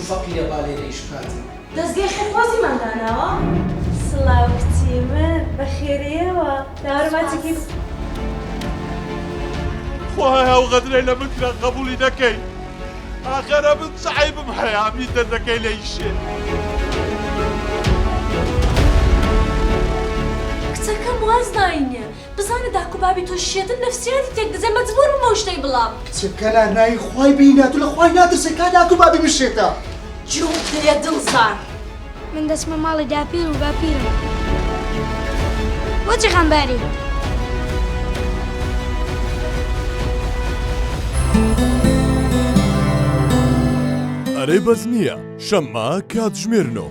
فەقیرە با لێرە ئیش بکاتن. دەزگای خێرخوازیمان داناوە. سڵاو کچی من بەخێرێیەوە داوەرە ماچێکی. خوایە ئەو غەدرەی لە من کرا قەبوڵی نەکەی ئاخەر ئەمن چ عەیبم هەیە ئەمنی دەردەکەی لە ئیشێ. کچەکەم واز ناینێ بزانە داک و بابی تۆ شێتن نەفسیاتی تێک دەزێ مەجبور بووم ئەو شتەی بڵام. کچە کەلار ناوی خوای بینە تو لە خوای ناترسێ کا داک و بابی بشێتە. جووت دەیە دڵزار. من دەچمە ماڵی داپیر و باپیرم. بۆچی خەمباری؟ ئەرێ بەس نییە شەممە کاتژمێر نۆ.